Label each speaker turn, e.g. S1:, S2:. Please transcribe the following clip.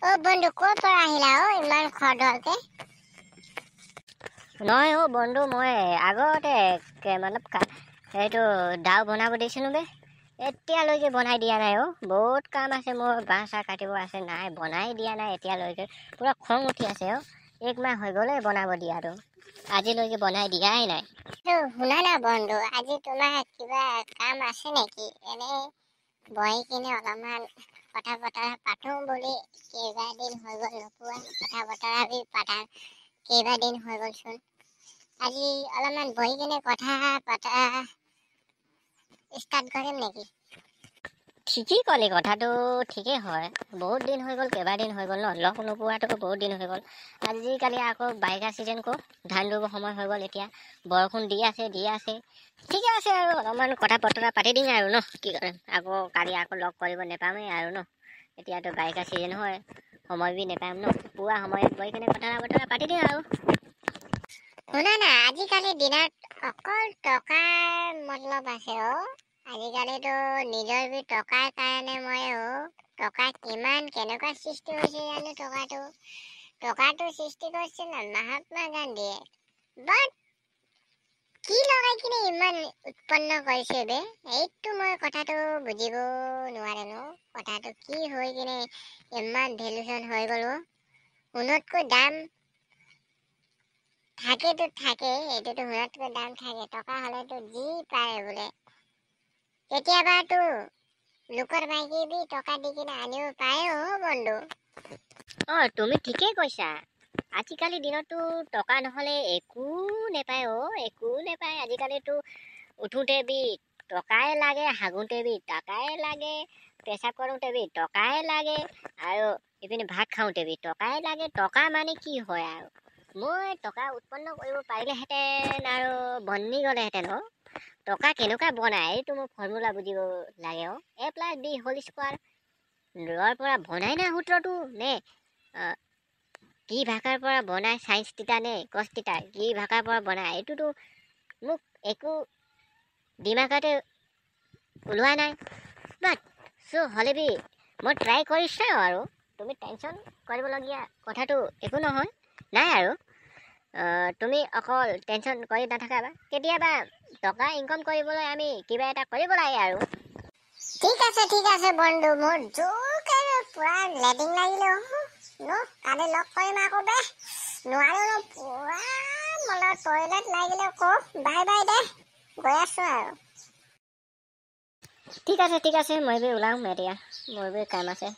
S1: অ' বন্ধু, ক'ৰ পৰা আহিলা অ' ইমান খৰধৰকে?
S2: নহয় অ' বন্ধু, মই আগতে মতলব এইটো দাও বনাব দিছিলোঁ বে, এতিয়ালৈকে বনাই দিয়া নাই অ'। বহুত কাম আছে মোৰ, বাঁহ চাহ কাটিব আছে, নাই বনাই দিয়া নাই এতিয়ালৈকে। পূৰা খং উঠি আছে অ'। এক মাহ হৈ গ'লে বনাব দিয়াটো, আজিলৈকে বনাই দিয়াই নাই।
S1: শুনা না বন্ধু, আজি তোমাৰ কিবা কাম আছে নেকি? এনেই বহি কিনে অলপমান কথা বতৰা পাতো বুলি, কেইবাদিন হৈ গ'ল নোপোৱা, কথা বতৰা বি পাতা কেইবাদিন হৈ গ'লচোন। আজি অলপমান বহি কিনে কথা পতা ষ্টাৰ্ট কৰিম নেকি?
S2: ঠিকেই ক'লি, কথাটো ঠিকেই হয়। বহুত দিন হৈ গ'ল, কেইবাদিন হৈ গ'ল ন লগ নোপোৱাটো, বহুত দিন হৈ গ'ল। আজিকালি আকৌ বাৰিষা ছিজন কো, ধান ৰুব সময় হৈ গ'ল, এতিয়া বৰষুণ দি আছে দি আছে। ঠিকে আছে আৰু অলপমান কথা বতৰা পাতি দিম আৰু ন, কি কৰিম আকৌ, কালি আকৌ লগ কৰিব নেপামেই আৰু ন। এতিয়াতো বাৰিষা ছিজন হয়, সময় বি নেপাম ন। পুৱা সময়ত বহি কিনে কথা বতৰা পাতি দিম আৰু।
S1: শুনা না, আজিকালি দিনত অকল টকাৰ মতলব আছে অ'। আজিকালিতো নিজৰ বি টকাৰ কাৰণে মই অ', টকা কিমান কেনেকুৱা সৃষ্টি হৈছে জানো? টকাটো সৃষ্টি কৰিছিল মহাত্মা গান্ধীয়ে, বাট কি লগাই কিনে ইমান উৎপন্ন কৰিছে বে, এইটো মই কথাটো বুজিব নোৱাৰে ন। কথাটো কি হৈ কিনে ইমান ভেলুচন হৈ গ'ল অ'? সোণতকৈ দাম থাকেতো থাকে, এইটোতো সোণতকৈ দাম থাকে, টকা হ'লেতো যি পাৰে বোলে। কেতিয়াবাতো লোকৰ মাইকী বি টকা দি কিনে আনিব পাৰে অ' বন্ধু।
S2: অঁ, তুমি ঠিকেই কৈছা। আজিকালি দিনততো টকা নহ'লে একো নেপায় অ', একো নেপায়। আজিকালিতো উঠোঁতে বি টকাই লাগে, হাগোঁতে বি টকাই লাগে, পেচাব কৰোঁতে বি টকাই লাগে, আৰু ইপিনে ভাত খাওঁতে বি টকাই লাগে। টকা মানে কি হয় আৰু, মই টকা উৎপন্ন কৰিব পাৰিলেহেঁতেন আৰু বনি গ'লেহেঁতেন অ'। টকা কেনেকুৱা বনায় এইটো মোৰ ফৰ্মুলা বুজিব লাগে অ'। A plus B whole square ৰ পৰা বনাই না সূত্ৰটো, নে কি ভাষাৰ পৰা বনায়, চাইন্স থিটা নে কছ থিটা, কি ভাষাৰ পৰা বনায় এইটোতো মোক একো দিমাগতে ওলোৱা নাই। বাট চ' হ'লে বি মই ট্ৰাই কৰি চাওঁ আৰু। তুমি টেনশ্যন কৰিবলগীয়া কথাটো একো নহয়, নাই আৰু। তুমি অকল টেনশ্যন কৰি নাথাকা, কেতিয়াবা টকা ইনকম কৰিবলৈ আমি কিবা এটা কৰিব লাগে আৰু।
S1: ঠিক আছে, ঠিক আছে বন্ধু, মোৰ জোৰকে পুৰা লেটিং লাগিলে ন, কালি লগ কৰিম আকৌ বে। নোৱাৰো ন, পুৰা মনত টয়লেট লাগিলে ক, বাই বাই দে, গৈ আছো আৰু।
S2: ঠিক আছে, ঠিক আছে, মই বি ওলাওঁ এতিয়া, মোৰ বি কাম আছে।